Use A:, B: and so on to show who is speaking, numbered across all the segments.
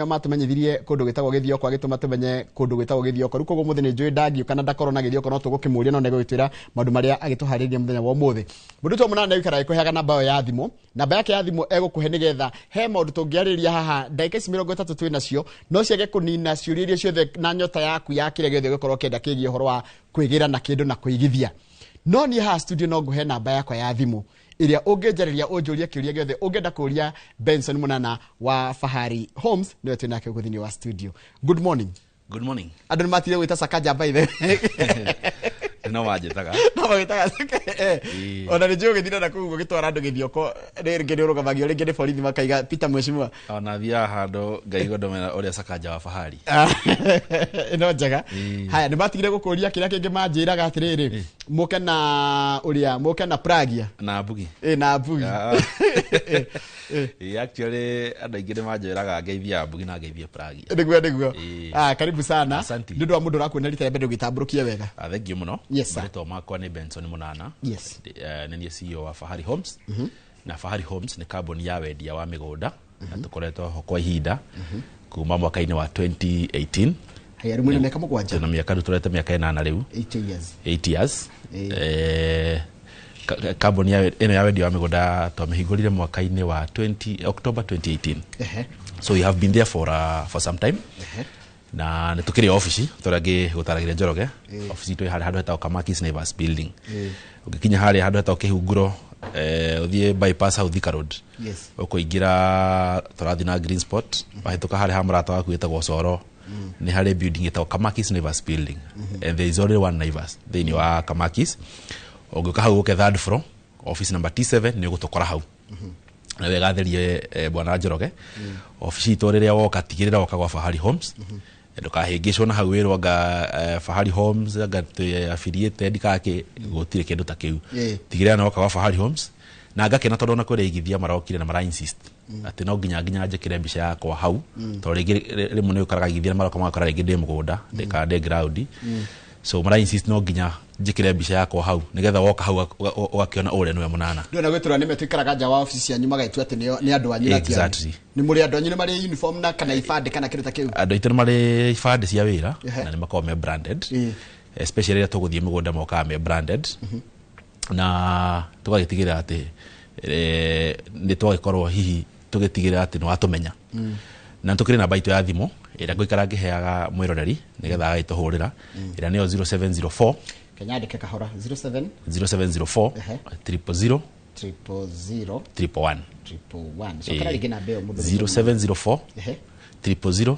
A: Matũmenyithirie kũndũ gwĩtagwo Gĩthioko, agĩtũma tũmenye kũndũ gwĩtagwo Gĩthioko. Rĩu koguo mũthĩ nĩ njũĩ ndangiũka na ndakorwo na Gĩthioko, no tũgũkĩmũria, no nĩegũgĩtwĩra maũndũ marĩa agĩtũharĩrĩria mũthenya wa ũmũthĩ. Mũndũ ũcio mũnana nĩegũikara agĩkũheaga namba ĩyo ya thimũ, namba yake ya thimũ egũkũhe nĩgetha he maũndũ tũngĩarĩrĩria haha. Ndagĩka ici 30 twĩ nacio no ciage kũnina ciũria iria ciothe na nyota yaku ya kĩrĩa gĩothe ũgĩkorwo ũkĩenda kĩgiĩ ũhoro wa kwĩgĩra na kĩndũ na kũigithia. No niĩ haha studio no ngũhe namba yakwa ya thimũ ĩrĩa ũngĩnjarĩria, ũnjũrie kĩũria gĩothe ũngĩenda kũria Benson Mũnana wa Fahari Homes, nĩwe twĩ nake gũkũ thĩinĩ wa studio. Good morning.
B: Good morning.
A: Andũ nĩ matire gwĩta Sakaja, by the
B: No manjĩtaga.
A: No magĩtaga Sakaja.
B: Ĩĩ.
A: Ona nĩ njũĩ ũgĩthira na kũu ũgĩtwara andũ Gĩthioko rĩngĩ nĩ ũrũgamagio rĩngĩ nĩ borithi makaiga Peter mheshimiwa.
B: Ona thiaga handũ ngaigua ndũmĩra ũrĩa Sakaja wa Fahari.
A: No njega.
B: Ĩĩ.
A: Haya, nĩ matigire gũkũria kĩrĩa kĩngĩ manjĩraga atĩrĩrĩ, mũke na ũrĩa mũke na Pragia.
B: Na Mbugi.
A: Ĩ, na Mbugi.
B: Ah. Ĩĩ, actually andũ aingĩ nĩ manjĩraga ngeithia Mbugi na ngeithie Pragia.
A: Nĩguo.
B: Ĩĩ.
A: Ah, karibu sana.
B: Asante.
A: Nĩ ũndũ wa mũndũ ũrakuona rita rĩa mbere, ũgĩtambũrũkie wega.
B: Ah, thank you mũno.
A: Yes, sir.
B: Marĩtwa makwa nĩ Benson Mũnana.
A: Yes.
B: Nĩ niĩ CEO wa Fahari Homes. Na Fahari Homes nĩ kambuni ya wendia wa mĩgũnda na tũkoretwo ho kwa ihinda kuma mwaka-inĩ wa 2018.
A: Haya, rĩu mwĩna mĩaka 7.
B: Tũna mĩaka rĩu, tũrete mĩaka 8 rĩu.
A: 8 years.
B: 8 years.
A: Ĩĩ.
B: Kambuni ĩno ya wendia wa mĩgũnda twamĩhingũrire mwaka-inĩ wa 20 October 2018. So we have been there for some time. Na nĩ tũkĩrĩ obici tũrĩa ngĩgũtaragĩria Njoroge. Obici itũ ĩ harĩa handũ hetagwo Kamakis Naivas Building. Ũngĩkinya harĩa handũ hetagwo Kĩhunguro, ũthiĩ bypass hau Thika Road, ũkũingĩra tũrathiĩ na Green Spot, wahĩtũka harĩa ha mũrata waku wĩtagwo Coro, nĩ harĩ building ĩtagwo Kamakis Naivas Building, and there is only one Naivas thĩinĩ wa Kamakis. Ũngĩũka hau ũke third floor, office number T7, nĩ ũgũtũkora hau na wega therie. Bwana Njoroge, obici itũ rĩrĩa woka, tigĩrĩra woka gwa Fahari Homes, ndũkahĩngĩcwo na hau wĩrwo anga Fahari Homes anga twĩ affiliated kake, gũtirĩ kĩndũ ta kĩu. Tigĩrĩra nĩ woka gwa Fahari Homes. Na ngakena tondũ ona kwĩrĩ aigithia marokire na mara insist atĩ no nginya njĩkĩre mbica yakwa hau, tondũ rĩngĩ rĩmwe nĩ ũkoraga aigithia maroka magakora rĩngĩ ndĩ mũgũnda kana ndĩ ground, so mara insist no nginya njĩkĩre mbica yakwa hau nĩgetha woka hau ũgakĩona ũrĩa nĩwe Mũnana.
A: Ndĩrona gwĩtũra nĩme tũikaraga nja wa obici cianyu magaitua atĩ nĩ andũ anyu na ti anyu.
B: Exactly.
A: Nĩ mũrĩ andũ anyu nĩ marĩ uniform na kana ibandĩ kana kĩndũ ta kĩu?
B: Andũ aitũ nĩ marĩ ibandĩ cia wĩra na nĩ makoragwo me branded, especially rĩrĩa tũgũthiĩ mĩgũnda mokaga me branded, na tũgagĩtigĩrĩra atĩ nĩ twagĩkorwo hihi tũgĩtigĩrĩra atĩ nĩ watũmenya. Na tũkĩrĩ namba itũ ya thimũ ĩrĩa ngũikara ngĩheaga mwĩroreri nĩgetha agagĩtũhũrĩra, ĩrĩa nĩyo 0704.
A: Kenyandĩke kahora, 07
B: 0704 000
A: 000
B: 111.
A: 111. Cokera rĩngĩ namba ĩyo mũndũ.
B: 0704 000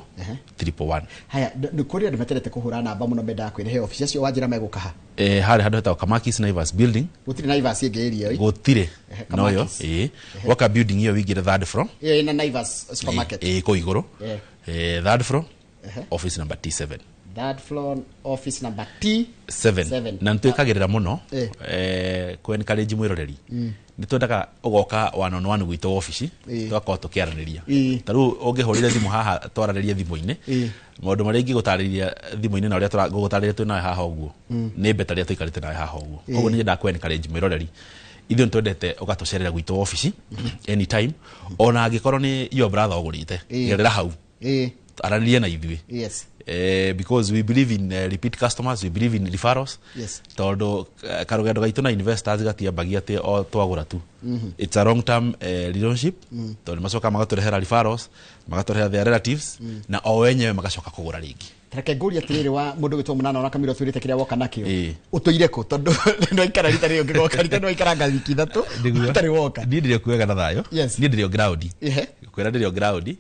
B: 111.
A: Haya, nĩ kũrĩ andũ meterete kũhũra namba mũno, mendaga kwĩrehe obici acio wanjĩra megũka ha?
B: Harĩa handũ hetagwo Kamakis Naivas Building.
A: Gũtirĩ Naivas ĩngĩ area ĩyo?
B: Gũtirĩ. Noyo.
A: Kamakis.
B: Ĩĩ, woka building ĩyo wĩingĩre third floor.
A: Ĩyo ĩna Naivas supermarket?
B: Ĩĩ, kũu igũrũ. Third floor, office number T7.
A: Third floor, office number T
B: 7.
A: Seven.
B: Na nĩtwĩkagĩrĩra mũno kũ encourage mwĩroreri, nĩ twendaga ũgoka one on one gwitũ obici, tũgakorwo tũkĩaranĩria. Ta rĩu ũngĩhũrire thimũ haha twaranĩrie thimũ-inĩ, maũndũ marĩa ingĩgũtarĩria thimũ-inĩ na ũrĩa ngũgũtarĩria twĩ nawe haha ũguo nĩ better rĩrĩa tũikarĩte nawe haha ũguo. Koguo nĩ nyendaga kũ encourage mwĩroreri, ithuĩ nĩ twendete ũgatũcerera gwitũ obici anytime, ona angĩkorwo nĩ your brother ũgũrĩte, gerera hau, aranĩrie na ithuĩ, because we believe in repeat customers, we believe in referrals, tondũ karũgendo gaitũ na investors gatiambagia atĩ o twagũra tu. It's a long term relationship, tondũ nĩ macokaga magatũrehera referrals, magatũrehera their relatives, na o wenyewe magacoka kũgũra rĩngĩ.
A: Reke ngũrie atĩrĩrĩ, wa mũndũ gwĩtwo Mũnana ona kamira ũtwĩrĩte kĩrĩa woka nakĩo, ũtũire kũ? Tondũ nĩwaikara rita rĩrĩ ũngĩgoka rita nĩwaikaranga wiki 3 ũtarĩ woka.
B: Niĩ ndĩrĩ o kuwega na thayũ. Niĩ ndĩrĩ o ground. Kwĩra ndĩrĩ o ground,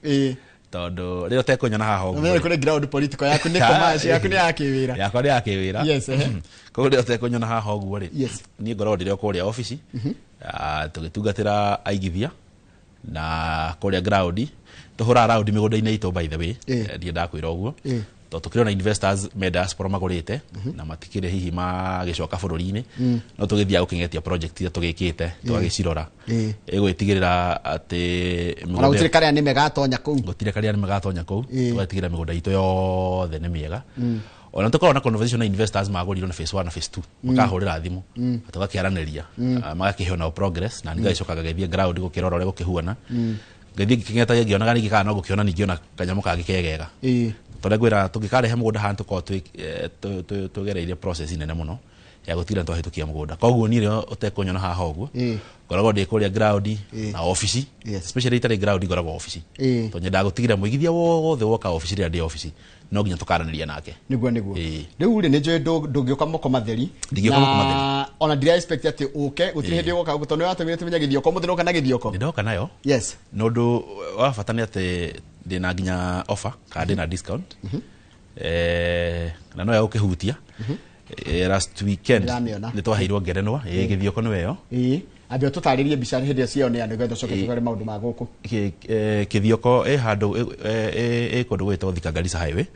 B: tondũ rĩrĩa ũtekũnyona haha ũguo
A: Ũmenye kũrĩ ground political yaku nĩ commercial, yaku nĩ ya kĩwĩra.
B: Yakwa nĩ ya kĩwĩra. Koguo rĩrĩa ũtekũnyona haha ũguo rĩ, niĩ ngoragwo ndĩrĩ o kũrĩa obici. Ah, tũgĩtungatĩra aigithia na kũrĩa ground tũhũraga round mĩgũnda-inĩ itũ, by the way. Ndiĩ ndakwĩra ũguo, tondũ tũkĩrĩ ona investors me diaspora magũrĩte na matikĩrĩ hihi magĩcoka bũrũri-inĩ, no tũgĩthiaga gũkĩng'etia project iria tũgĩkĩte, tũgagĩcirora, ĩgwĩtigĩrĩra atĩ
A: Ona
B: mĩgũnda
A: gũtirĩ karĩa nĩme gatonya kũu.
B: Gũtirĩ karĩa nĩ magatonya kũu. Tũgatigĩrĩra mĩgũnda itũ yothe nĩ mĩega. Ona tũkoragwo na conversation na investors magũrirwo na phase 1 na phase 2, makahũrĩra thimũ na tũgakĩaranĩria. Ah, magakĩheo nao progress, na ningagĩcoka ngagĩthiĩ ground gũkĩrora ũrĩa gũkĩhuana. Ngĩthiĩ ngĩkĩng'etagia ngĩonaga ningĩ kana no ngũkĩona ningĩ ona kanyamũ kangĩ kegega. Tondũ ngwĩra tũngĩkarehe mũgũnda haha tũkorwo tũgereire process nene mũno ya gũtigĩrĩra nĩtwahĩtũkia mũgũnda. Koguo niĩ rĩrĩa ũtekũnyona haha ũguo, ngoragwo ndĩ kũrĩa ground na obici. Especially itarĩ ground ngoragwo obici. Tondũ nyendaga gũtigĩrĩra mũigithia wothe woka obici rĩrĩa ndĩ obici no nginya tũkaranĩria nake.
A: Nĩguo nĩguo. Rĩu rĩ nĩ njũĩ ndũngĩũka moko matheri.
B: Ndingĩũka moko matheri.
A: Ona ndira expect atĩ ũke gũtirĩ hĩndĩ ũgoka gũkũ tondũ nĩwatũmire tũmenye Gĩthioko. Ũmũthĩ nĩwoka na Gĩthioko.
B: Nĩndoka nayo.
A: Yes.
B: Na ũndũ wa bata nĩ atĩ ndĩna nginya offer kana ndĩna discount. Na no ya gũkĩhutia. Last weekend
A: Ndĩramĩona.
B: nĩtwaheirwo ngerenwa. Gĩthioko nĩwe ĩyo.
A: Ambia ũtũtarĩrie mbica hĩndĩ ĩyo cionea nĩgetha ũcoke tũtware maũndũ ma gũkũ.
B: Kĩthioko ĩ handũ, ĩ kũndũ gwĩtwo Thika Garissa Highway.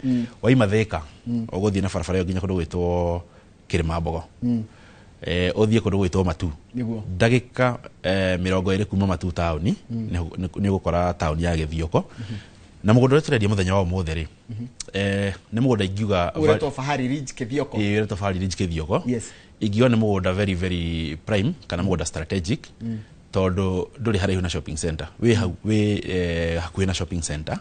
B: Waima Thika, ũgũthiĩ na barabara ĩyo nginya kũndũ gwĩtwo Kĩrĩma-mbogo. Ũthiĩ kũndũ gwĩtwo Matu. Ndagĩka 20 kuma Matu taũni, nĩ ũgũkora taũni ya Gĩthioko. Na mũgũnda ũrĩa tũrendia mũthenya wa ũmũthĩ rĩ, nĩ mũgũnda ingiuga
A: Ũretwo Fahari Ridge Kĩthioko.
B: Ĩĩ, ũretwo Fahari Ridge Kĩthioko. Ingiuga nĩ mũgũnda very very prime kana mũgũnda strategic, tondũ ndũrĩ haraihu na shopping center. Wĩ hau, wĩ hakuhĩ na shopping center.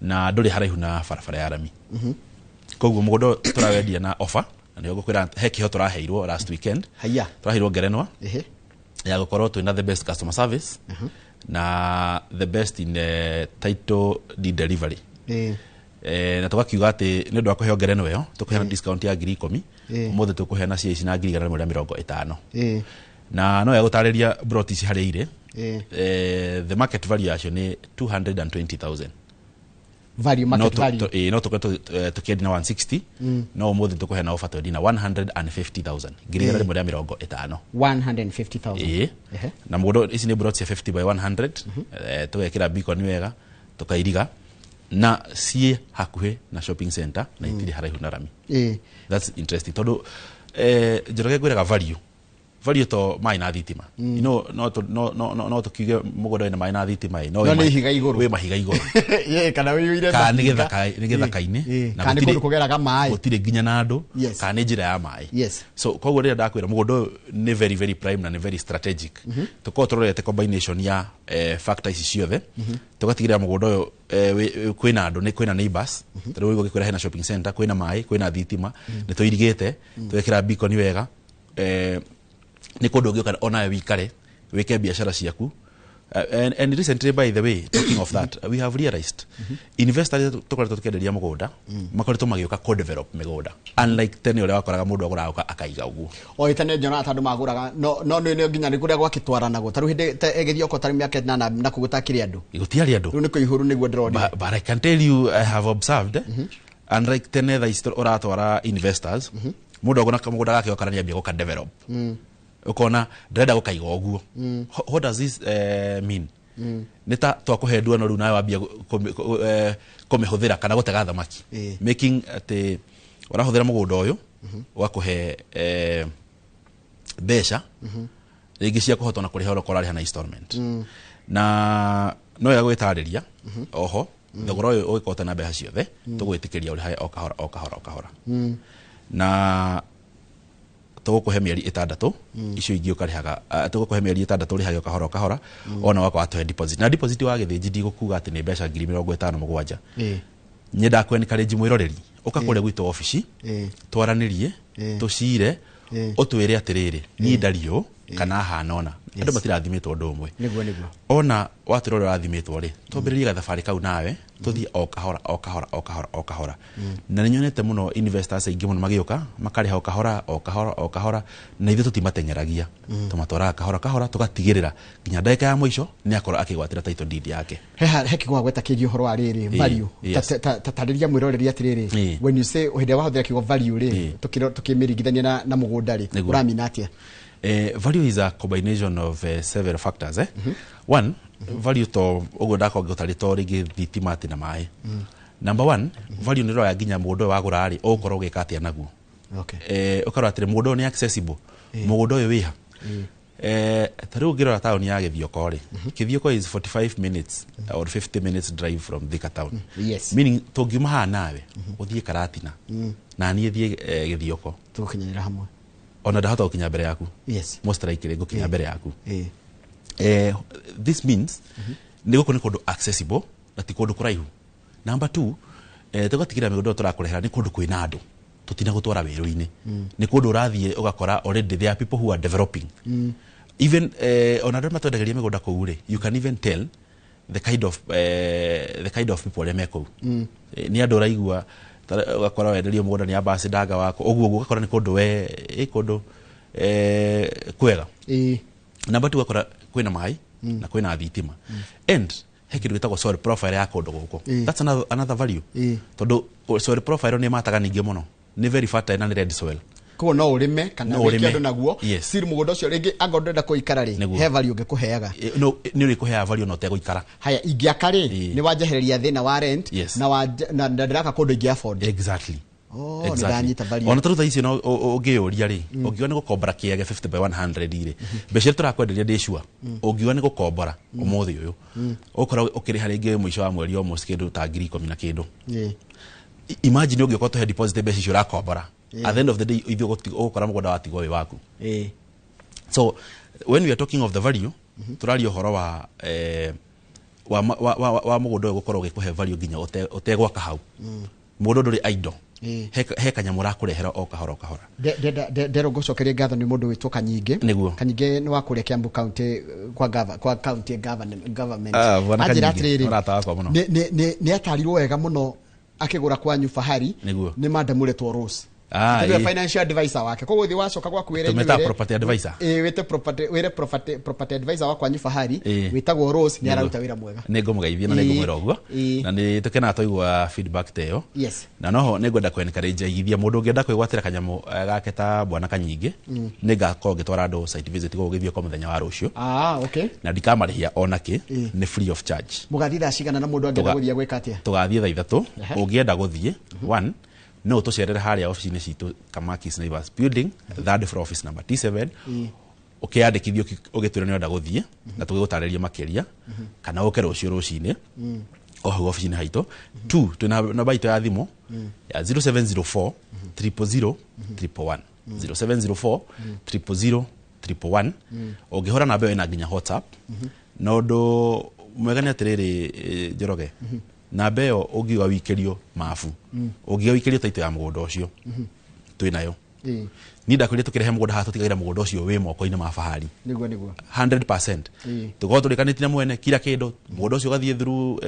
B: Na ndũrĩ haraihu na barabara ya rami. Koguo mũgũnda ũyũ tũrawendia na offer, na nĩho ngũkwĩra he kĩheo tũraheirwo last weekend.
A: Haiya.
B: Tũraheirwo ngerenwa. Ya gũkorwo twĩna the best customer service na the best in title deed delivery. Na tũgakiuga atĩ nĩ ũndũ wa kũheo ngerenwa ĩyo, tũkũheana discount ya ngiri ikũmi. Ũmũthĩ tũkũheana cia ici na ngiri igana rĩmwe rĩa mĩrongo ĩtano. Na no ya gũtarĩria plot ici harĩa irĩ. The market value yacio nĩ 220,000.
A: Value, market value.
B: No tũkorwo tũkĩendia na 160. No ũmũthĩ tũkũheana offer twendia na 150,000. Ngiri igana rĩmwe rĩa mĩrongo ĩtano.
A: 150,000.
B: Na mũgũnda ici nĩ plot cia 50 by 100. Tũgekĩra beacon wega, tũkairiga. Na ciĩ hakuhĩ na shopping center na itirĩ haraihu na rami. That's interesting. Tondũ Njoroge ngwĩraga value. Value to maĩ na thitima. You know, no to, no, no, no, no tũkiuge mũgũnda wĩna maĩ na thitima ĩ, no
A: No nĩ ihiga igũrũ.
B: wĩ mahiga igũrũ.
A: Kana wĩiyũire
B: Kana
A: mahiga.
B: nĩ gĩthaka-inĩ, na
A: Kana nĩ kũndũ kũgeraga maĩ.
B: gũtirĩ nginya na andũ, kana nĩ njĩra ya maĩ. So koguo rĩrĩa ndakwĩra mũgũnda ũyũ nĩ very very prime na nĩ very strategic. Tũkorwo tũrorete combination ya factor ici ciothe. Tũgatigĩrĩra mũgũnda ũyũ kwĩna andũ, nĩ kwĩna neighbors. Ta rĩu ũguo ngĩkwĩra hena shopping center, kwĩna maĩ, kwĩna thitima, nĩ tũirigĩte, tũgekĩra beacon wega. Nĩ kũndũ ũngĩũka onawe wĩikare, wĩke biacara ciaku. And recently, by the way, talking of that, we have realized investors tũkoretwo tũkĩenderia mũgũnda, makoretwo magĩũka co-develop mĩgũnda. Unlike tene ũrĩa wakoraga mũndũ agũraga ũka akaiga ũguo.
A: O tene nyonaga ta andũ magũraga, no nĩ nginya nĩ kũrĩa gwakĩtwaranagwo. Ta rĩu hĩndĩ ta ĩgĩthiĩ ta rĩu mĩaka ĩnana na kũu gũtakĩrĩ andũ.
B: Gũtiarĩ andũ.
A: Rĩu nĩ kũihũru nĩguo ndĩronire.
B: But I can tell you, I have observed, unlike tene thaa ici ũratwara investors, mũndũ agũra kamũgũnda gake okara nĩambia gũka develop. Ũkona ndĩrenda gũkaiga ũguo. What does this mean? Nĩ ta twakũhe nduano rĩu nawe wambia kũmĩhũthĩra kana gũtega thamaki. Making atĩ ũrahũthĩra mũgũnda ũyũ, ũgakũhe mbeca rĩngĩ cia kũhota ona kũrĩha ũrĩa ũrarĩha na installment. Na no wega gwĩtarĩria oho thogora ũyũ ũgĩkorwo na mbeca ciothe tũgwĩtĩkĩria ũrĩhage o kahora o kahora o kahora. Na tũgũkũhe mĩeri ĩtandatũ, icio ingĩ ũkarĩhaga, tũgũkũhe mĩeri ĩtandatũ ũrĩhage o kahora o kahora, ona wakorwo watũhe deposit. Na deposit wa gĩthĩnji ndigũkuga atĩ nĩ mbeca ngiri mĩrongo ĩtano mũgwanja. Nyendaga kũ encourage mwĩroreri, ũka kũrĩa gwitũ obici, twaranĩrie, tũcire, ũtwĩre atĩrĩrĩ, niĩ ndariĩ ũũ, kana hana ũna. Andũ matirathimĩtwo ũndũ ũmwe.
A: Nĩguo, nĩguo.
B: Ona watwĩra ũrĩa ũrathimĩtwo rĩ, twambĩrĩrie gathabarĩ kau nawe, tũthiĩ o kahora, o kahora, o kahora, o kahora. Na nĩ nyonete mũno investors aingĩ mũno magĩũka, makarĩha o kahora, o kahora, o kahora, na ithuĩ tũtimateng'eragia. Tũmatwaraga kahora, kahora, tũgatigĩrĩra nginya ndagĩka ya mũico nĩ akorwo akĩgwatĩra title deed yake.
A: He kiugo gweta kĩgiĩ ũhoro wa rĩrĩ, value. Ta tarĩria mwĩroreri atĩrĩrĩ, when you say hĩndĩ ĩrĩa wahũthĩra kiugo value rĩ, tũkĩmĩringithania na mũgũnda rĩ, ũramina atĩa?
B: Value is a combination of several factors. One, value to ũguo ndakorwo ngĩgũtarĩ to rĩngĩ thitima atĩ na maĩ. Number one, value nĩ ĩroya nginya mũgũnda ũyũ wagũra rĩ, ũgũkorwo ũgĩka atĩa naguo. Ũkarora atĩrĩ, mũgũnda ũyũ nĩ accessible. Mũgũnda ũyũ wĩha. Ta rĩu ũngĩrora taũni ya Gĩthioko rĩ, Gĩthioko is 45 minutes or 50 minutes drive from Thika town. Meaning tũngiuma haha nawe, ũthiĩ Karatina, na niĩ thiĩ Gĩthioko.
A: Tũgũkinyanĩra hamwe.
B: Ona ndahota gũkinya mbere yaku. Most likely ngũkinya mbere yaku. This means Nĩ gũkũ nĩ kũndũ accessible na ti kũndũ kũraihu. Number two, tũgatigĩrĩra mĩgũnda ĩyo tũrakũrehera nĩ kũndũ kwĩna andũ, tũtina gũtwara wĩrũ-inĩ. Nĩ kũndũ ũrathiĩ ũgakora already there are people who are developing. Even ona andũ arĩa matwendagĩria mĩgũnda kũu rĩ, you can even tell the kind of people arĩa me kũu. Nĩ andũ ũraigua ũgakora wenderio mũgũnda nĩ ambassador wako ũguo ũguo, ũgakora nĩ kũndũ we ĩ kũndũ kwega. Number two, ũgakora kwĩna maĩ na kwĩna thitima, and he kĩndũ gĩtagwo soil profile ya kũndũ gũkũ. That's another value, tondũ soil profile nĩ mataga ningĩ mũno, nĩ very fertile na nĩ red soil.
A: Koguo no ũrĩme kana
B: No
A: wĩke
B: ũrĩme.
A: ũndũ naguo.
B: Yes.
A: Still mũgũnda ũcio rĩngĩ angorwo ndũrenda kũikara rĩ,
B: Nĩguo.
A: he value ũngĩkũheaga.
B: No nĩ ũrĩkũheaga value no ũtegũikara.
A: Haya, ingĩaka rĩ, nĩ wanjehereria thĩna wa rent na na ndĩraka kũndũ ingĩ afford. Oh, nĩ ndanyita value.
B: Ona tarĩu thaa icio no ũngĩyũria rĩ, ũngiuga nĩ gũkombora kĩege 50 by 100 rĩ, mbeca iria tũrakwenderia ndĩ sure ũngiuga nĩ gũkombora ũmũthĩ ũyũ, ũkorwo ũkĩrĩha rĩngĩ mũico wa mweri almost kĩndũ ta 10,000 na kĩndũ. Imagine ũngĩũka ũtũhe deposit mbeca icio ũrakombora, at the end of the day ithuĩ ũgũkora mũgũnda watigwo wĩ waku. So when we are talking of the value, tũraria ũhoro wa wa, wa, wa, wa mũgũnda ũyũ gũkorwo ũgĩkũhe value nginya ũtegwaka hau. Mũgũnda ndũrĩ idle. He kanyamũ ũrakũrehera o kahora o kahora.
A: Nderwo ngũcokerie ngatho nĩ mũndũ wĩtwo Kanyingĩ.
B: Nĩguo.
A: Kanyingĩ nĩ wa kũrĩa Kiambu County, kwa county government.
B: Ah, bwana
A: Anjĩra
B: Kanyingĩ,
A: atĩrĩrĩ,
B: mũrata wakwa mũno.
A: nĩ atarirwo wega mũno akĩgũra kwanyu Fahari.
B: Nĩguo.
A: Nĩ madam ũretwo Rose.
B: Ah,
A: Nĩwe
B: ĩĩ.
A: financial advisor wake. Koguo ũthiĩ wacoka gwaku wĩre
B: Tũmĩtaga
A: inyuĩ
B: property advisor.
A: Ĩĩ, wĩte property, wĩre property advisor wa kwanyu Fahari wĩtagwo Rose, nĩ araruta wĩra mwega.
B: Nĩ ngũmũgeithia na nĩ ngũmwĩra ũguo. Na nĩ tũkenaga twaigua feedback ta ĩyo. Na noho nĩ ngwenda kũ encourage aigithia, mũndũ ũngĩenda kwĩgwatĩra kanyamũ gake ta bwana Kanyingĩ, nĩ ngakorwo ngĩtwara andũ site visit gũkũ gĩthiĩ mũthenya wa rũciũ.
A: Ah, okay.
B: Na ndikamarĩhia ona kĩ, nĩ free of charge.
A: Mũgathiĩ thaa cigana na mũndũ angĩenda gũthiĩ gwĩka atĩa?
B: Tũgathiĩ thaa 3. Ũngĩenda gũthiĩ, one, no ũtũcerere harĩa ofici-inĩ citũ, Kamakis Naivas Building, third floor, office number T7, ũkĩyandĩkithia ũgĩtwĩra nĩ ũrenda gũthiĩ na tũgĩgũtarĩria makĩria, kana ũke rũciũ rũcinĩ o hau ofici-inĩ haitũ. Two, twĩna namba itũ ya thimũ ya 0704 000 111, 0704 000 111. Ũngĩhũra namba ĩyo ĩna nginya WhatsApp. Na ũndũ mwega nĩ atĩrĩrĩ, Njoroge, namba ĩyo ũngiuga wikĩrio mabu, ũngiuga wikĩrio taito ya mũgũnda ũcio, twĩnayo. Niĩ ndakwĩrire tũkĩrehe mũgũnda haha tũtigagĩra mũgũnda ũcio wĩ moko-inĩ ma Fahari.
A: Nĩguo.
B: 100%. Tũkorwo tũrĩkanĩtie na mwene kila kĩndũ, mũgũnda ũcio ũgathiĩ through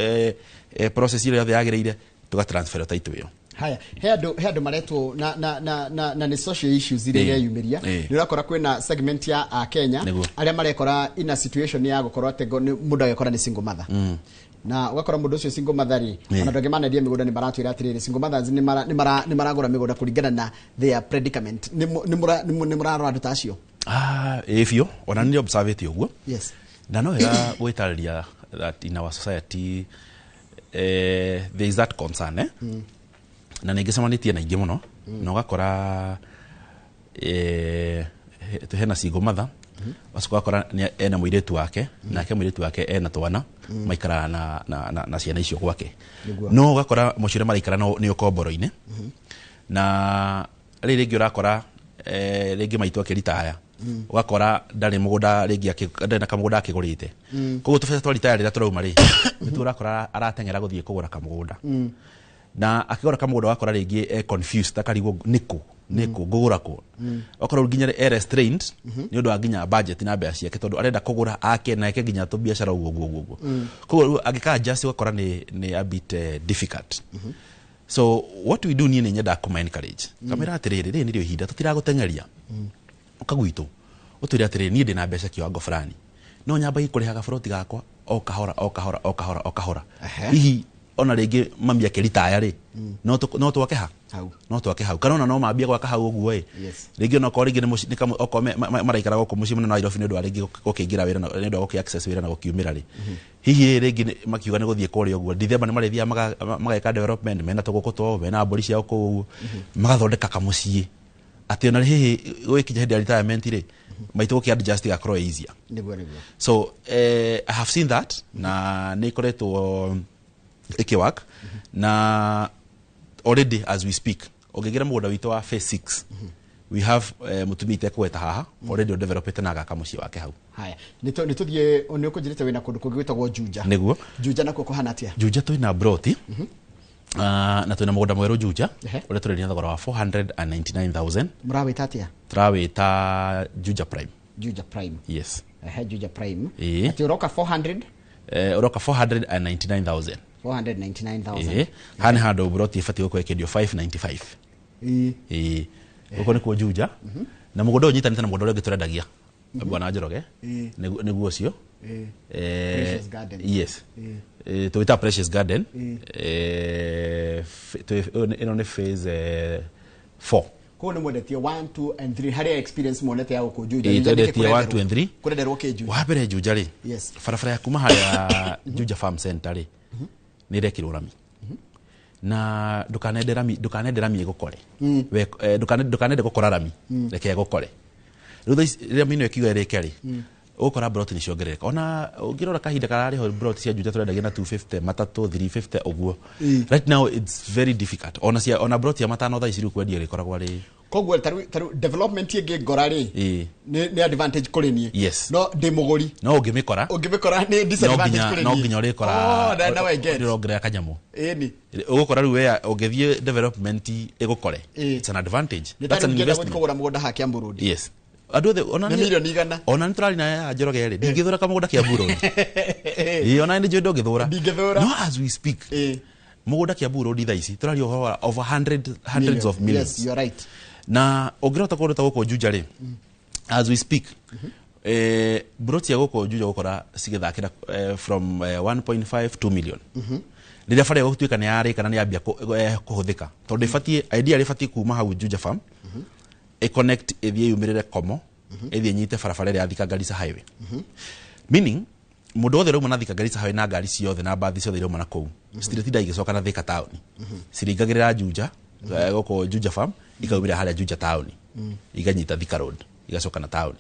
B: process ĩrĩa yothe yagĩrĩire, tũgatransfer title ĩyo.
A: Haya, he andũ maretwo na nĩ social issues iria ireyumĩria. Nĩ ũrakora kwĩna segment ya Akenya arĩa marekora ina situation ya gũkorwo atĩ mũndũ agekora nĩ single mother, na ũgakora mũndũ ũcio single mother rĩ, ona andũ angĩ manendia mĩgũnda nĩ maratwĩra atĩrĩrĩ, single mothers nĩ maragũra mĩgũnda kũringana na their predicament. Nĩ mũrarora andũ ta acio?
B: Ah, ĩ biũ, ona nĩ observate ũguo. Na no wega gwĩtarĩria that in our society there is that concern, eh? Na nĩ ngĩcemanĩtie na aingĩ mũno, na ũgakora hena single mother, ũgacoka ũgakora ena mũirĩtu wake, nake mũirĩtu wake ena twana, maikaraga na ciana icio gwake. No ũgakora mũciĩ ũrĩa maraikara nĩ ũkomboro-inĩ, na rĩ rĩngĩ ũrakora rĩngĩ maitũ akĩritaya, ũgakora ndarĩ mũgũnda rĩngĩ, ndarĩ na kamũgũnda akĩgũrĩte. Koguo tũbeca twa ritaya rĩrĩa tũrauma rĩ, nĩtuo ũrakora arateng'era gũthiĩ kũgũra kamũgũnda, na akĩgũra kamũgũnda ũgakora rĩngĩ e confused, akarigwo nĩkũ nĩkũ ngũgũra kũ. Okorwo nginya e restrained nĩ ũndũ wa nginya budget na mbeca ciake, tondũ arenda kũgũra ake na eke nginya tũbiacara ũguo ũguo ũguo ũguo. Koguo rĩu angĩka adjust ũgakora nĩ a bit difficult. So what we do, niĩ nĩ nyendaga kũma encourage, kamĩra atĩrĩrĩ, rĩrĩ nĩrĩo ihinda, tũtiragũteng'eria, ũka gwitũ ũtwĩre atĩrĩrĩ, niĩ ndĩna mbeca kiwango fulani, no nyambagie kũrĩha gaburoti gakwa o kahora o kahora o kahora o kahora. Hihi ona rĩngĩ mami akĩritaya rĩ, no twake ha
A: Hau.
B: no twake hau, kana ona no mambie gwaka hau ũguo ĩ. Rĩngĩ ona okorwo rĩngĩ nĩ mũciĩ- nĩ kamwe- okorwo maraikara gũkũ mũciĩ mũnene wa Nairobi nĩ ũndũ wa rĩngĩ gũkĩingĩra wĩra nĩ ũndũ wa gũkĩ access wĩra na gũkiumĩra rĩ, hihi rĩngĩ makiuga nĩ gũthiĩ kũrĩa ũguo Dithemba nĩ marĩthiaga mageka development, mena tũgũkũ twao, mena mbũri ciao kũu ũguo, magathondeka kamũciĩ atĩ ona hihi gũgĩkinya hĩndĩ ya retirement rĩ, maitũ gũkĩ adjust igakorwo easier.
A: Nĩguo.
B: So I have seen that na nĩ ikoretwo ĩkĩwork, na already as we speak ũngĩingĩra mũgũnda witũ wa phase 6 We have mutumia itekũgweta haha already developete na agaka mũciĩ wake hau.
A: Haya, nĩ tũthiĩ, nĩ ũkũnjĩrĩte wĩna kũndũ kũngĩ gwĩtagwo Juja.
B: Nĩguo.
A: Juja nakuo kũhana atĩa?
B: Juja twĩna broti na twĩna mũgũnda mwerũ Juja ũrĩa tũrendia na thogora wa 499,000.
A: Mũrawĩta atĩa?
B: Tũrawĩta Juja Prime.
A: Juja Prime.
B: Yes.
A: Ehe, Juja Prime.
B: Ĩĩ.
A: Atĩ ũroka 400?
B: Ũroka 499,000.
A: 499,000.
B: Ĩĩ, haha nĩ handũ broti ĩbatiĩ gũkorwo ĩkĩendio 595. Ĩĩ, gũkũ nĩkuo Juja, na mũgũnda ũyũ ũnyitanĩte na mũgũnda ũrĩa ũngĩ tũrendagia, bwana Njoroge. Nĩguo ũcio.
A: Precious Garden.
B: Yes. Tũwĩtaga Precious Garden. Ĩno nĩ phase 4.
A: Koguo nĩ mwendetie 1, 2 and 3 harĩa experience monete ya gũkũ Juja.
B: Ĩĩ,
A: Juja nĩkĩ
B: twendetie 1, 2 and 3.
A: Kũrenderwo kĩ Juja?
B: Wa mbere Juja rĩ, barabara ya kuma harĩa Juja Farm Center rĩ, nĩ ĩrekĩrwo rami, na ndũkanende rami, ndũkanende rami ĩgũkore. Ndũkanende gũkora rami, reke ĩgũkore. Rĩu thaa ici rĩrĩa mĩino ĩkiuga ĩrĩke rĩ, ũgũkora broti nĩ ciongerereka. Ona ũngĩrora kahinda kararĩ ho, broti cia Juja tũrendagia na 250, matatũ, 350 ũguo. Right now it's very difficult. Ona cia, ona broti ya matano thaa ici rĩu kwendia rĩkoragwo rĩ
A: Koguo tarĩu development ĩngĩ ngora rĩ, nĩ advantage kũrĩ niĩ.
B: Yes.
A: No ndĩ mũgũri.
B: No ũngĩmĩkora,
A: ũngĩmĩkora nĩ
B: no
A: disadvantage
B: nginya
A: kũrĩ
B: no
A: niĩ.
B: nginya ũrĩkora.
A: Oh, now I get.
B: Ũrongerera kanyamũ.
A: Ĩni.
B: Ũgũkora rĩu we ũngĩthiĩ development ĩgũkore, it's an advantage.
A: Nĩ
B: That's
A: tarĩu
B: an
A: ngĩenda gũthiĩ
B: investment.
A: kũgũra mũgũnda ha Kiambu Road.
B: Yes, andũ othe ona
A: Nĩ mirioni 100.
B: Ona nĩ tũrari na ya Njoroge rĩ, ndingĩthũra kamũgũnda Kiambu Road. Ĩĩ, ona nĩ njũĩ ndũngĩthũra.
A: Ndingĩthũra.
B: No as we speak, mũgũnda Kiambu Road thaa ici tũraria ũhoro wa over hundreds of millions.
A: Yes, you are right.
B: Na ũngĩrota kũndũ ta gũkũ Juja rĩ, as we speak, broti cia gũkũ Juja gũkora cigĩthakĩra from 1.5 2 million, rĩrĩa bara ĩgũtuĩka nĩ yarĩka na nĩ yambia kũhũthĩka, tondũ ĩbatiĩ idea ĩbatiĩ kuma hau Juja Farm ĩconnect, ĩthiĩ yumĩrĩre Komo, ĩthiĩ ĩnyite barabara ĩrĩa ya Thika Garissa Highway, meaning mũndũ wothe ũrauma na Thika Garissa Highway na ngari ciothe na mbathi ciothe irauma na kũu citiratinda igĩcoka na Thika taũni, ciringagĩrĩra Juja, gũkũ Juja Farm, ikaumĩra harĩa Juja taũni, iganyita Thika Road, igacoka na taũni.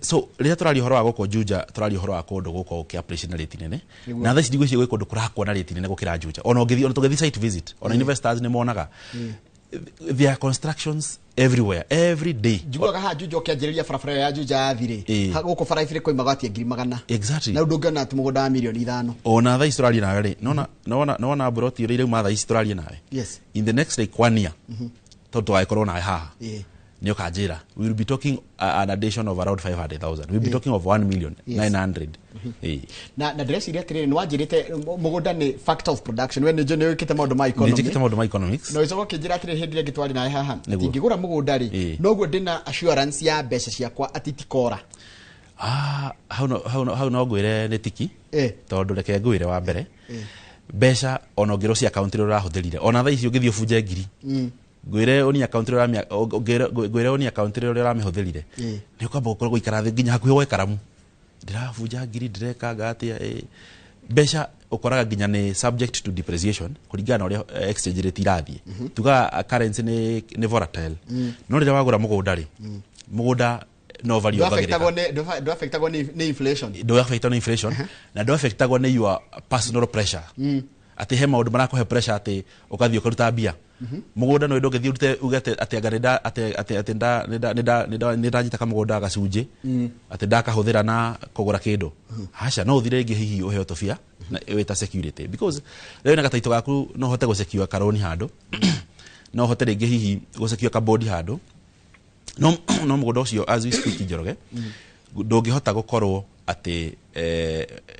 B: So rĩrĩa tũraria ũhoro wa gũkũ Juja, tũraria ũhoro wa kũndũ gũkũ ũkĩ appreciate na rate nene, na thaa ici ndigwĩciria gwĩ kũndũ kũrakwo na rate nene gũkĩra Juja. Ona ũngĩthiĩ, ona tũngĩthiĩ site visit, ona investors nĩ monaga there are constructions everywhere every day.
A: Njiguaga haha Juja ũkĩanjĩrĩria barabara ĩyo ya Juja yathi rĩ, gũkũ bara ibĩrĩ koimaga atia 100,000. Na rĩu ndũngĩona atĩ mũgũnda wa mirioni 5.
B: Ona thaa ici tũraria nawe rĩ, nona broti ĩrĩa irauma thaa ici tũraria nawe, in the next like one year, tondũ tũgagĩkorwo nawe haha, nĩ ũkanjĩra we will be talking an addition of around 500,000. We will be talking of 1 million 900.
A: Na ndĩreciria atĩrĩrĩ, nĩ wanjĩrĩte mũgũnda nĩ factor of production. We nĩ njũĩ nĩ wĩkĩte maũndũ ma economy.
B: Nĩ njĩkĩte maũndũ ma economics.
A: Na ũgĩcoka ũkĩnjĩra atĩrĩrĩ, hĩndĩ ĩrĩa ĩngĩ twarĩ nawe haha, atĩ ingĩgũra mũgũnda rĩ, noguo ndĩna assurance ya mbeca ciakwa atĩ itikora.
B: Ah, hau no ngwĩre nĩ tiki, tondũ reke ngwĩre, wa mbere, mbeca ona ũngĩrwo cia account ĩrĩa ũrahũthĩrire, ona thaa ici ũngĩthiĩ ũbunje ngiri, ngwĩre ũnie account ĩrĩa ngwĩre ũnie account ĩrĩa ũramĩhũthĩrire, nĩ ũkwamba gũkorwo gũikara thĩ nginya hakuhĩ gwe karamu, ndĩrabunja ngiri, ndĩrekanga atĩa. Mbeca ũkoraga nginya nĩ subject to depreciation kũringana na ũrĩa exchange rate irathiĩ. Tugaga currency nĩ volatile, no rĩrĩa wagũra mũgũnda rĩ, mũgũnda no value ongagĩrĩka.
A: Ndũaffectagwo nĩ inflation.
B: Ndũaffectagwo nĩ inflation na ndũaffectagwo nĩ your personal pressure, atĩ he maũndũ marakũhe pressure atĩ ũgathiĩ ũkaruta mbia. Mũgũnda no ndũngĩthiĩ ũrute uge atĩ anga nĩnda atĩ nĩ ndanyita kamũgũnda gacunjĩ atĩ ndakahũthĩra na kũgũra kĩndũ. Aca, no ũthire rĩngĩ hihi ũheo tũbia na wĩta security, because rĩu wĩna gataito gaku no ũhote gũsecure karoni handũ, no ũhote rĩngĩ hihi gũsecure kabodi handũ, no mũgũnda ũcio, as we speak, Njoroge, ndũngĩhota gũkorwo atĩ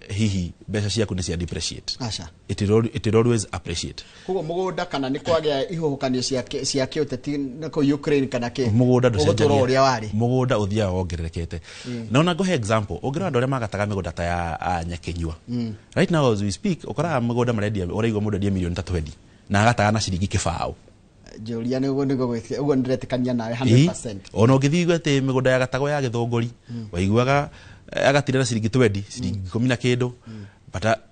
B: hihi mbeca ciaku nĩ cia depreciate.
A: Aca.
B: It will always appreciate.
A: Koguo mũgũnda, kana nĩ kwagĩa ihuhũkanio cia kĩũteti na kũu Ukraine kana kĩ,
B: mũgũnda
A: ũgũtũra
B: ndũcenjagia.
A: ũrĩa warĩ.
B: Mũgũnda ũthiaga wongererekete. Na ona ngũhe example, ũngĩrora andũ arĩa magataga mĩgũnda ta ya Nyakinyua, right now as we speak, ũkoraga mũgũnda marendia, ũraigua mũndũ endia milioni ta 20 na agataga na ciringi kĩbaũ.
A: Njũria nĩguo ũguo nĩndĩretĩkania nawe 100%.
B: Ona ũngĩthiĩ igue atĩ mĩgũnda ya gatagwo ya Gĩthũngũri, waiguaga agatire na ciringi 20, ciringi 10 na kĩndũ,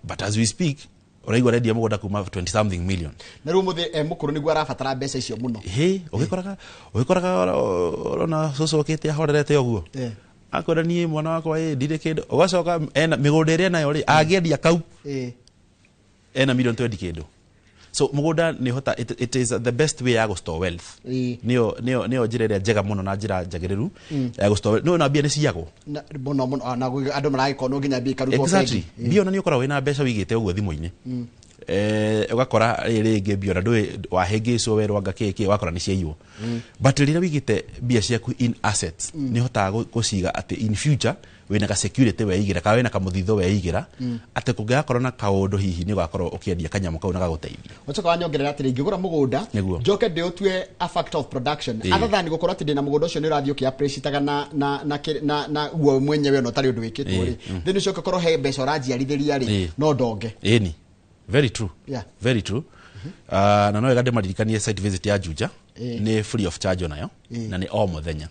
B: but as we speak ũraigua arendia mũgũnda kuma 20 something million.
A: Na rĩu mũthĩ mũkũrũ nĩguo arabatara mbeca icio mũno.
B: Hĩ, ũgĩkoraga ũrona cũcũ okĩte ahorerete ũguo, akwĩra niĩ mwana wakwa ĩ ndirĩ kĩndũ, ũgacoka ena mĩgũnda ĩrĩa enayo rĩ, angĩendia kau, ena milioni 20 kĩndũ. So mũgũnda nĩ hota it is the best way ya gũ store wealth. Nĩyo njĩra ĩrĩa njega mũno na njĩra njagĩrĩru ya gũ store wealth. No na mbia nĩ ciagwo.
A: Mũno mũno, na andũ maragĩkorwo nginya mbia ikarutwo.
B: Exactly, mbia ona nĩ ũkoragwo wĩna mbeca wĩigĩte ũguo thimũ-inĩ, ũgakora rĩrĩ rĩngĩ mbia ona ndũĩ wahĩngĩcwo werwo anga kĩ kĩ, wakora nĩ ciaiywo. But rĩrĩa wĩigĩte mbia ciaku in assets, nĩ ũhotaga gũciga atĩ in future wĩna ka security weigĩra, kana wĩna kamũthitho weigĩra, atĩ kũngĩgakorwo na kaũndũ hihi nĩ ũgakorwo ũkĩendia kanyamũ kau na gagũteithia.
A: Wacoka wanyongerera atĩrĩ, ingĩgũra mũgũnda, njoke ndĩũtue a factor of production, other than gũkorwo atĩ ndĩna mũgũnda ũcio nĩ ũrathiĩ ũkĩ-appreciate na guo mwenyewe ona ũtarĩ ũndũ wĩkĩtwo rĩ, then ũcoke ũkorwo he mbeca ũranjiarithĩria rĩ, no ndonge.
B: Ĩni, very true. Very true. Na no wega ndĩmaririkanie site visit ya Juja nĩ free of charge onayo, na nĩ o mũthenya.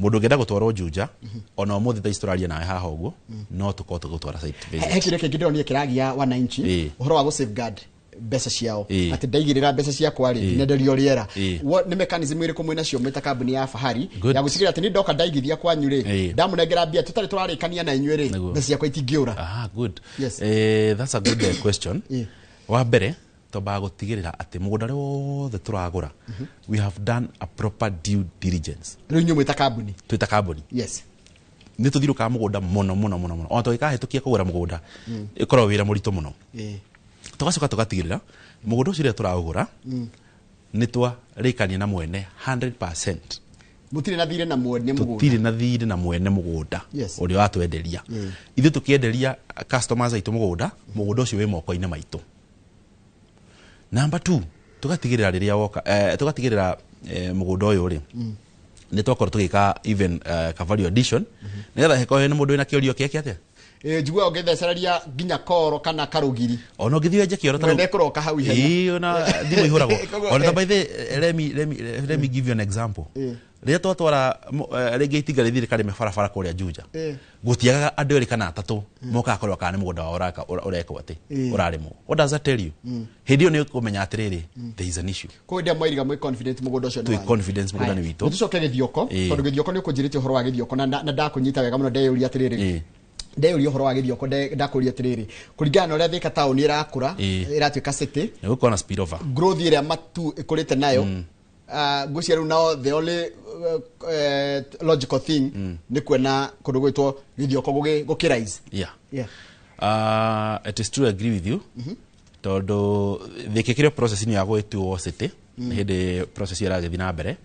B: Mũndũ ũngĩenda gũtwarwo Juja, ona ũmũthĩ thaa ici tũraria nawe haha ũguo, no tũkorwo tũgũtwara site visit.
A: He kĩrĩa kĩngĩ ndĩronire kĩragia wananchi, ũhoro wa gũ safeguard mbeca ciao, atĩ ndaigĩrĩra mbeca ciakwa rĩ, ndinenderio rĩera. Nĩ mechanism ĩrĩkũ mwĩnacio mwĩ ta kambuni ya Fahari ya gũtigĩrĩra atĩ nĩ ndoka ndaigithia kwanyu rĩ, ndamũnengera mbia tũtarĩ tũrarĩkania na inyuĩ rĩ, mbeca ciakwa itingĩũra?
B: Ah, good. That's a good question. Wa mbere, twambaga gũtigĩrĩra atĩ mũgũnda ũrĩa wothe tũragũra, we have done a proper due diligence.
A: Rĩu inyuĩ mwĩ ta kambuni?
B: Twĩ ta kambuni. Nĩ tũthirũkaga mũgũnda mũno mũno mũno mũno, ona tũgĩkahĩtũkia kũgũra mũgũnda, ĩkoragwo wĩra mũritũ mũno. Tũgacoka tũgatigĩrĩra mũgũnda ũcio rĩrĩa tũraũgũra nĩ twarĩkania na mwene 100%.
A: Mũtirĩ na thirĩ na mwene mũgũnda?
B: Tũtirĩ na thirĩ na mwene mũgũnda ũrĩa watwenderia. Ithuĩ tũkĩenderia customers aitũ mũgũnda, mũgũnda ũcio wĩ moko-inĩ maitũ. Number 2, tũgatigĩrĩra rĩrĩa woka, tũgatigĩrĩra mũgũnda ũyũ rĩ, nĩ twakorwo tũgĩka even ka value addition, nĩgetha hekorwo hena mũndũ wĩna kĩũrio kĩake atĩa.
A: Njiguaga ũngĩthecereria nginya koro kana karũgiri,
B: ona ũngĩthiĩ wenje kĩoro ta
A: mwene kũroka hau ihenya.
B: Ĩĩ, ona thimũ ihũragwo.
A: Koguo,
B: ona ta by the let me give you an example. Rĩrĩa twatwara rĩngĩ itinga rĩthiĩ rĩkarĩme barabara kũrĩa Juja, gũtiagaga andũ erĩ kana atatũ mokaga kũrora kana nĩ mũgũnda wao ũrekwo atĩ ũrarĩmwo. What does that tell you? Hĩndĩ ĩyo nĩ ũkũmenya atĩrĩrĩ, there is an issue.
A: Koguo hĩndĩ ĩrĩa mwairiga mwĩ confident mũgũnda ũcio nĩ
B: Twĩ
A: wanyu.
B: confidence mũgũnda nĩ
A: Haya,
B: witũ.
A: tũcoke Gĩthioko, tondũ Gĩthioko nĩ ũkũnjĩrĩte ũhoro wa Gĩthioko na ndakũnyita wega mũno, ndeyũria atĩrĩrĩ, ndeyũria ũhoro wa Gĩthioko, ndakũria atĩrĩrĩ, kũringana na ũrĩa Thika taũni ĩrakũra, ĩratuĩka city,
B: nĩ gũkorwo na spill over,
A: growth ĩrĩa matu ĩkũrĩte nayo, ngwĩciria rĩu nao the only logical thing nĩ kuona kũndũ gwĩtwo Gĩthioko gũkĩ rise.
B: It is true, I agree with you, tondũ thĩkĩ kĩrĩ process ya gwĩtuo city, nĩ hĩndĩ process ĩyo ĩragĩthiĩ na mbere,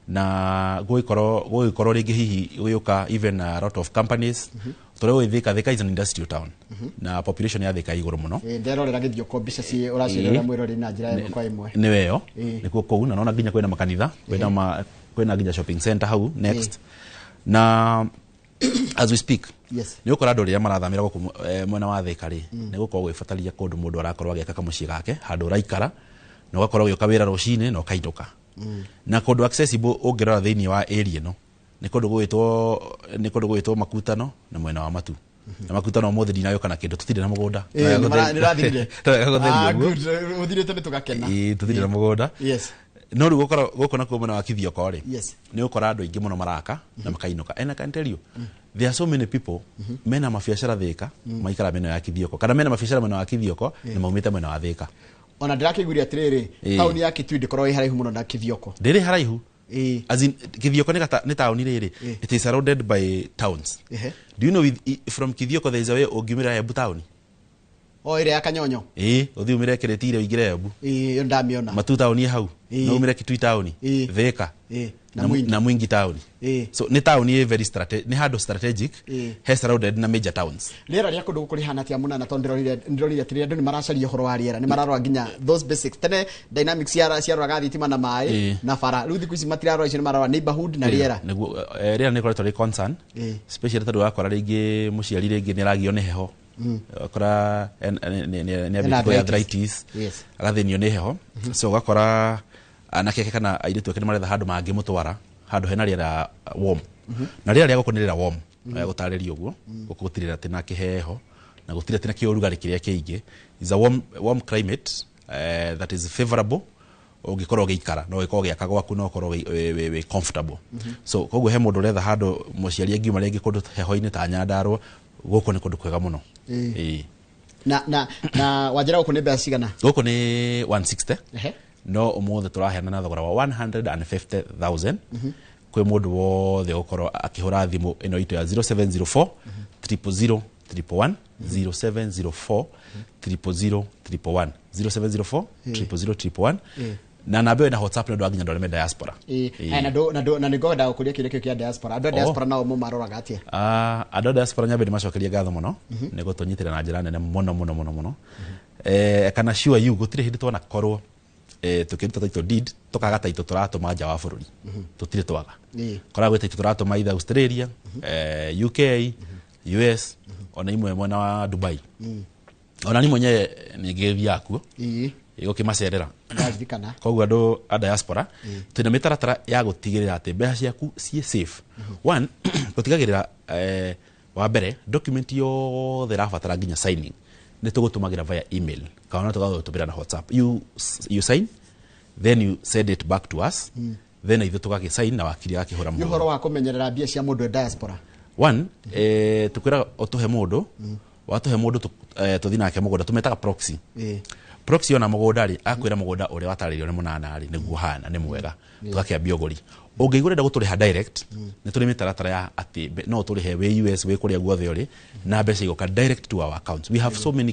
B: na gũgĩkorwo rĩngĩ hihi gũgĩũka even a lot of companies, tondũ gũgĩ Thika is an industrial town na population ya Thika ĩ igũrũ mũno.
A: Nderorera Gĩthioko mbica ci ũracerera mwĩrori na njĩra ĩmwe kwa ĩmwe.
B: Nĩ weyo nĩkuo kũu, na nona nginya kwĩna makanitha, kwĩna nginya shopping center hau next, na as we speak, nĩ ũkora andũ rĩrĩa marathamĩra gũkũ mwena wa Thika rĩ, nĩ gũkorwo gwĩbataria kũndũ mũndũ arakorwo agĩaka kamũciĩ gake, handũ ũraikara na ũgakorwo ũgĩũka wĩra rũcinĩ na ũkainũka, na kũndũ accessible. Ũngĩrora thĩinĩ wa area ĩno, nĩ kũndũ gwĩtwo Makutano na mwena wa Matu na Makutano. Ũmũthĩ ndinagĩũka na kĩndũ, tũtirĩ na mũgũnda.
A: Nĩ ũrathirire.
B: Twega gũtheria
A: Ah,
B: ũguo.
A: good. Ũthirĩte nĩ tũgakena.
B: Ĩĩ, tũtirĩ na mũgũnda. No rĩu gũkorwo gũkũ nakuo mwena wa Kithioko rĩ, nĩ ũkora andũ aingĩ mũno maraka na makainũka. And I can tell you there are so many people mena mabiacara Thika maikara mena ya Kithioko, kana mena mabiacara mwena wa Kithioko na maumĩte mwena wa Thika.
A: Ona ndĩrakĩiguire atĩrĩrĩ, taũni ya Kitui ndĩkoragwo ĩ haraihu mũno na Kithioko.
B: Ndĩrĩ haraihu. As in, Kithioko nĩ taũni rĩrĩ, it is surrounded by towns. Do you know from Kithioko there is a way ũngiumĩra Embu taũni?
A: O ĩrĩa ya Kanyonyo?
B: Ĩĩ, ũthiĩ umĩre Kĩrĩtire ũingĩre Embu.
A: Ĩĩ, ĩyo ndamĩona.
B: Matu taũni ĩ hau, no umĩre Kitui taũni, Thika
A: Na Mwingi.
B: Na Mwingi taũni. So nĩ taũni ĩ very nĩ handũ strategic, he surrounded na major towns.
A: Rĩera rĩa kũndũ gũkũ rĩhana atĩa mũnana? Tondũ ndĩrorire atĩrĩrĩ, andũ nĩ maracaria ũhoro wa rĩera, nĩ mararora nginya those basics. Tene dynamics ciaroraga thitima na maĩ na bara, rĩu thikũ ici matirarora icio, nĩ mararora neighborhood na rĩera.
B: Nĩguo, rĩera nĩ rĩkoretwo rĩ concern, especially tondũ wakora rĩngĩ mũciari rĩngĩ nĩ aragio nĩ heho, ũgakora nĩ
A: Ena
B: ambĩtie kũgĩa
A: arthritis.
B: arthritis, agathĩnio nĩ heho. So ũgakora anake ake kana airĩtu ake nĩ maretha handũ mangĩmũtwara, handũ hena rĩera warm, na rĩera rĩa gũkũ nĩ rĩera warm. Gũtarĩria ũguo, gũkũ gũtirĩ atĩ na kĩheho na gũtirĩ atĩ na kĩũrugarĩ kĩrĩa kĩingĩ. Is a warm climate that is favorable ũngĩkorwo ũgĩikara, no ũgĩkorwo ũgĩaka gwaku, no ũkorwo wĩ comfortable. So koguo he mũndũ ũretha handũ mũciari angiuma rĩngĩ kũndũ heho-inĩ ta Nyandarũa, gũkũ nĩ kũndũ kwega mũno. Ĩĩ.
A: Na wanjĩra gũkũ nĩ mbeca cigana?
B: Gũkũ nĩ 160.
A: Ehe.
B: No ũmũthĩ tũraheana na thogora wa 150,000 kwĩ mũndũ wothe ũgũkorwo akĩhũra thimũ ĩno itũ ya 0704 000 111, 0704 000 111, 0704 000 111. Na namba ĩyo ĩna WhatsApp nĩ ũndũ wa nginya andũ arĩa me diaspora.
A: Ĩĩ.
B: Ĩĩ.
A: Aya, na nĩngwenda gũkũria kĩũria kĩu kĩa diaspora. Andũ a diaspora nao mũmaroraga atĩa?
B: Ah, andũ a diaspora nyambe ndĩmacokerie ngatho mũno nĩ gũtũnyitĩrĩra na njĩra nene mũno mũno mũno mũno. Kana sure you gũtirĩ hĩndĩ twanakorwo tũkĩruta title deed tũkaga title tũratũma nja wa bũrũri. Tũtirĩ twaga. Koragwo title tũratũma either Australia, UK, US, ona imwe mwena wa Dubai. Ona ni mwenyewe nĩngĩthiaga kuo gũkĩmacerera.
A: Ndaririkana.
B: Koguo andũ a diaspora twĩna mĩtaratara ya gũtigĩrĩra atĩ mbeca ciaku ciĩ safe. One, gũtigagĩrĩra wa mbere document yothe ĩrabatara nginya signing nĩ tũgũtũmagĩra via email kana tũgagũtũmĩra na WhatsApp. You sign, then you send it back to us, then ithuĩ tũgagĩsign na wakiri agakĩhũra
A: Nĩ
B: mũhũri.
A: ũhoro wa kũmenyerera mbia cia mũndũ e diaspora.
B: One, tukwĩraga ũtũhe mũndũ, watũhe mũndũ tũthiĩ nake mũgũnda, tũmetaga proxy. Proxy ona mũgũnda rĩ, akwĩra mũgũnda ũrĩa watarĩrio nĩ mũnana rĩ nĩguo hana nĩ mwega, tũgakĩambia ũgũri. Ũngĩigua ũrenda gũtũrĩha direct, nĩ tũrĩ mĩtaratara ya atĩ no ũtũrĩhe wĩ US, wĩ kũrĩa guothe ũrĩ, na mbeca igoka direct to our accounts. We have so many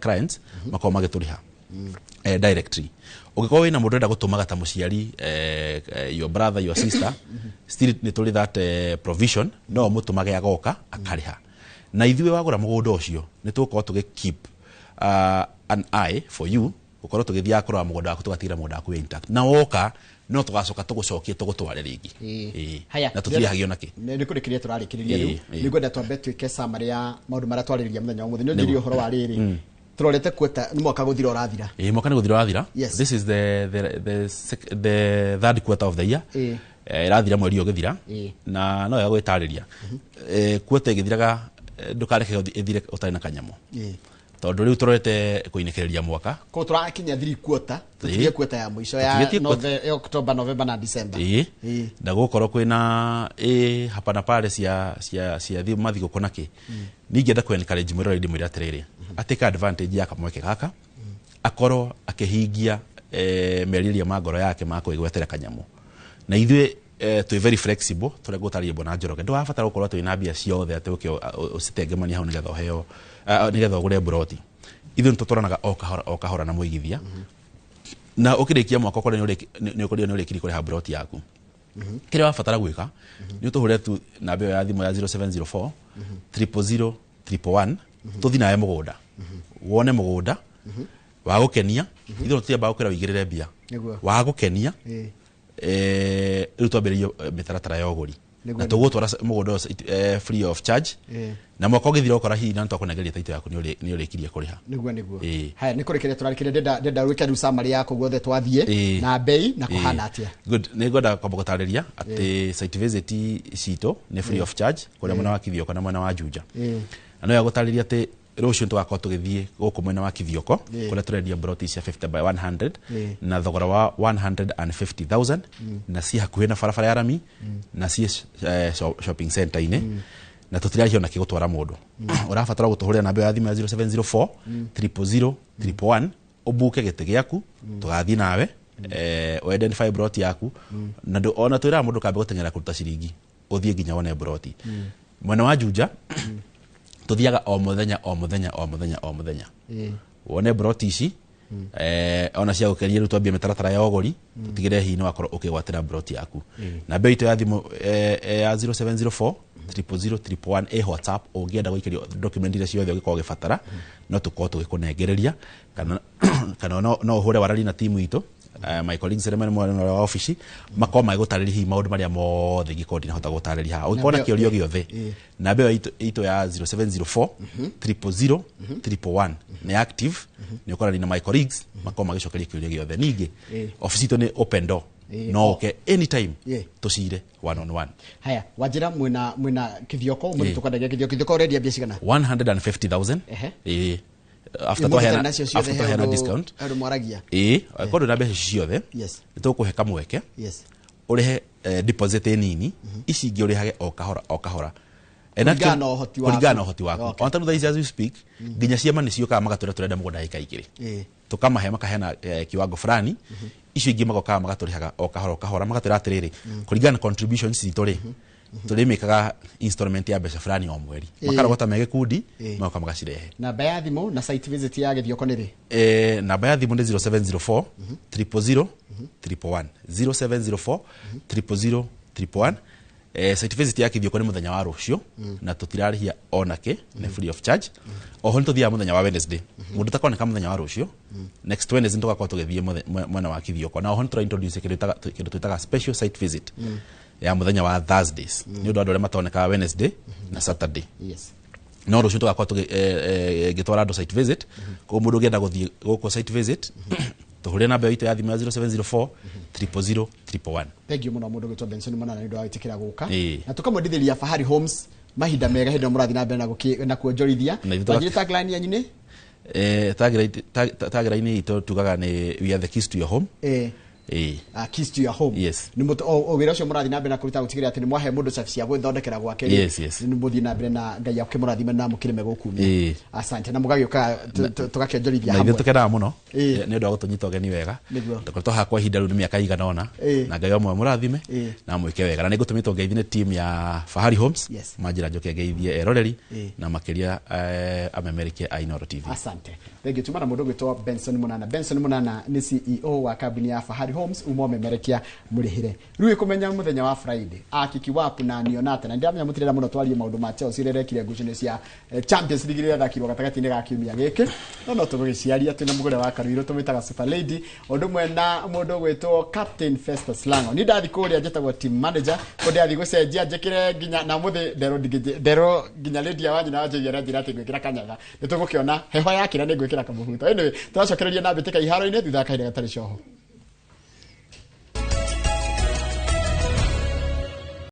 B: clients makoragwo magĩtũrĩha directly. Ũngĩkorwo wĩna mũndũ ũrenda gũtũmaga ta mũciari, your brother, your sister, still nĩ tũrĩ that provision, no ũmũtũmage agoka akarĩha. Na ithuĩ wagũra mũgũnda ũcio nĩ tũgũkorwo tũgĩ keep an eye for you, gũkorwo tũgĩthiaga kũrora mũgũnda waku, tũgatigĩra mũgũnda waku wĩ intact, na woka no tũgacoka tũgũcokie tũgũtware rĩngĩ.
A: Ĩĩ.
B: Ĩĩ.
A: Haya,
B: Na tũtirĩhagio nakĩ.
A: Nĩ kũrĩkĩrĩria tũrarĩkĩrĩria rĩu.
B: Ĩĩ.
A: Nĩ ngwenda twambe twĩke summary ya maũndũ marĩa twarĩrĩria mũthenya wa ũmũthĩ. Nĩ ũnjĩrie ũhoro wa rĩrĩ, tũrorete quarter nĩ mwaka gũthira ũrathira.
B: Ĩĩ, mwaka nĩ gũthira ũrathira.
A: Yes.
B: This is the third quarter of the year. Ĩrathira mweri ũyũ ũgĩthira. Na no wega gwĩtarĩria, quarter ĩgĩthiraga, ndũkareke ĩthire ũtarĩ na kanyamũ, tondũ rĩu tũrorete kũinĩkĩrĩria mwaka.
A: Koguo tũrakinya three quarter, tũtige quarter ya mũico ya
B: Tũtigĩtie quarter.
A: October, November na December.
B: Ĩĩ. Na gũkorwo kwĩna hapa na pale cia mathigũkũ na kĩ. Ningĩenda kũ encourage mwĩroreri ndĩmwĩre atĩrĩrĩ, atĩka advantage ya kamweke gaka akorwo akĩhingia merirĩria ma ngoro yake ma kwĩgwetera kanyamũ. Na ithuĩ twĩ very flexible, tũrĩa ngũtarĩria Bwana Njoroge, ndũrabatara gũkorwo atĩ wĩna mbia ciothe atĩ ũke ũcitengemanie hau nĩgetha ũheo, nĩgetha ũgũre mburoti. Ithuĩ nĩtũtwaranaga o kahora o kahora na mũigithia, na ũkĩrĩkia mwaka ũkorwo nĩ ũkorire nĩ ũrĩkirie kũrĩha mburoti yaku, kĩrĩa wabatara gwĩka nĩ ũtũhũre tu namba ĩyo ya thimũ ya 0704 000 111, tũthiĩ nawe mũgũnda wone mũgũnda wa gũkenia. Ithuĩ tũtiambaga gũkwĩra wĩigĩrĩre mbia. Wa gũkenia, rĩu twambĩrĩrie mĩtaratara ya ũgũri na tũgũtwara mũgũnda ũcio free of charge. Na mwaka ũgĩthira ũkora hihi na nĩtwakũnengeria title yaku nĩ ũrĩkirie kũrĩha.
A: Nĩguo.
B: Ĩĩ.
A: Haya, nĩ kũrĩkĩrĩria tũrarĩkĩrĩria. Ndenda wĩke rĩu summary ya kũu guothe twathiĩ na bei na kũhana atĩa.
B: Good. Nĩ ngwenda kwamba gũtarĩria atĩ site visit citũ nĩ free of charge kũrĩa mwena wa Kithioko na mwena wa Juja. Na no ya gũtarĩria atĩ rũciũ tũgakorwo tũgĩthiĩ gũkũ mwena wa Kithioko kũrĩa tũrendia broti cia 50 by 100 na thogora wa 150,000, na ciĩ hakuhĩ na barabara ya rami na ciĩ shopping center-inĩ, na tũtirarĩhio nakĩ gũtwara mũndũ. Ũrabatara gũtũhũrĩra namba ĩyo ya thimũ ya 0704 000 111, ũbuke gĩtĩ gĩaku, tũgathiĩ nawe identify broti yaku. Na ona twĩraga mũndũ kambe gũteng'era kũruta ciringi, ũthiĩ nginya wone broti. Mwena wa Juja tũthiaga o mũthenya o mũthenya o mũthenya o mũthenya wone broti ici, ona cia gũkeria. Rĩu twambie mĩtaratara ya ũgũri, tũtigĩrĩre hihi nĩ wakorwo ũkĩgwatĩra broti yaku. Namba itũ ya thimũ ya 0704 000 111 ĩ WhatsApp. Ũngĩenda gũikĩrio document iria ciothe ũngĩkorwo ũgĩbatara, no tũkorwo tũgĩkũnengereria, kana no ũhũre warari na timu itũ, my colleagues arĩa marĩ mwena wa obici makorwo magĩgũtarĩria hihi maũndũ marĩa mothe ingĩkorwo ndinahota gũtarĩria haha. Ũngĩkorwo na
A: Namba
B: kĩũria gĩothe, namba ĩyo itũ ya 0704 000 111 nĩ active, nĩ ũkwaranĩria na my colleagues makorwo magĩcokeria kĩũria gĩothe. Ningĩ obici itũ nĩ open door, no ũke anytime tũcire one on one.
A: Haya, wanjĩra mwĩna Kithioko mũthĩ. Tũkwendagia Kithioko. Kithioko ũrendia mbia cigana?
B: 150,000. Ĩĩ, after
A: Mũthĩ
B: twaheana
A: nacio ciothe
B: after
A: he
B: twaheana discount.
A: he ũndũ mwaragia.
B: Ĩĩ, korwo ndũna mbeca ici ciothe, nĩ tũgũkũhe kamweke ũrĩhe deposit nini, ici ingĩ ũrĩhage o kahora o kahora. And
A: Kũringana
B: actually-
A: na ũhoti waku.
B: Kũringana na ũhoti waku.
A: Okay.
B: Ona tarĩu thaa ici as we speak, nginya ciama nĩ ciũkaga magatwĩra tũrenda mũgũnda ĩka 2. Tukamahe, makaheana kiwango fulani. Icio ingĩ magokaga magatũrĩhaga o kahora o kahora, magatwĩra atĩrĩrĩ, kũringana na contributions citũ rĩ, tũrĩmĩkaga installment ya mbeca fulani o mweri. Makarogota me gĩkundi, magoka magacirehe.
A: Namba ya thimũ na site visit ya Gĩthioko nĩ rĩ?
B: Namba ya thimũ nĩ 0704 000 111, 0704 000 111. Site visit ya Kithioko nĩ mũthenya wa rũciũ na tũtirarĩhia onake, nĩ free of charge. Oho nĩ tũthiaga mũthenya wa Wednesday. Mũndũ takoneka mũthenya wa rũciũ, next Wednesday nĩ tũgakorwo tũgĩthiĩ mwena wa Kithioko. Na oho nĩ tũra introduce kĩndũ twĩtaga special site visit ya mũthenya wa Thursdays, nĩ ũndũ wa andũ arĩa matonekaga Wednesday na Saturday. No rũciũ tũgakorwo ngĩtwara andũ site visit. Koguo mũndũ ũngĩenda gũthiĩ gũkũ site visit, tũhũrĩre namba itũ ya thimũ ya 0704 000 111.
A: Thank you mũno, mũndũ gwĩtwo Benson Monana, nĩ ũndũ wa gwĩtĩkĩra gũka na tũkamwendithĩria Fahari Homes mahinda mega hĩndĩ ĩrĩa mũrathiĩ na mbere na kuonjorithia.
B: Na ithuĩ
A: Wanjĩre tagline yanyu nĩ?
B: Tagline itũ tugaga nĩ "We are the keys to your home".
A: Keys to your home.
B: Yes.
A: Nĩ o wĩra ũcio mũrathiĩ na mbere na kũruta gũtigĩrĩra atĩ nĩ mwahe mũndũ cabi cia gwĩthondekera gwake rĩ, nĩ mũthiĩ na mbere na Ngai akĩmũrathime na mũkĩrĩme gũkumia. Asante, na mũgagĩũka tũgakĩonjorithia
B: Na ithuĩ
A: hamwe.
B: tũkenaga mũno nĩ ũndũ wa gũtũnyita ũgeni wega. Tũkoretwo haha kwa ihinda rĩu nĩ mĩaka igana ũna. Na Ngai amwe mũrathime na mwĩke wega. Na nĩ ngũtũmĩtwo ngeithi nĩ team ya Fahari Homes. Manjĩra njoke ngeithie eroreri na makĩria amemerekia a Inooro TV.
A: Asante, thank you. Tumana mũndũ gwĩtwo Benson Munana. Benson Munana nĩ CEO wa kambuni ya Fahari Homes, uma ũmemerekia mũrĩhĩre. Rĩu ĩkũmenya mũthenya wa Friday akiki wapu na nionate, na ndĩramenya mũtirenda mũno twarie maũndũ ma Chelsea rĩrĩa rekire ngucanio cia Champions League rĩrĩa thakirwo gatagatĩ-inĩ ga kiumia gĩkĩ, no tũgũgĩciaria twĩna mũgũre wa Karuirũ tũmwĩtaga Super Lady, ũndũ ũmwe na mũndũ ũgwĩtwo Captain Festus Lango. Niĩ ndathi kũrĩa njĩtagwo team manager, kũ ndĩrathiĩ gũcenjia njĩkĩre nginya na mũthĩ nderwo nderwo nginya Lydia wanyu na wanjĩria aranjĩra atĩ ngwĩkĩra kanyatha. Nĩ tũgũkĩona heho yakĩra nĩ ngwĩkĩra kamũhuto. Anyway, tũracokereria na mbĩtĩka iharo-inĩ thutha wa kahinda gatarĩ coho.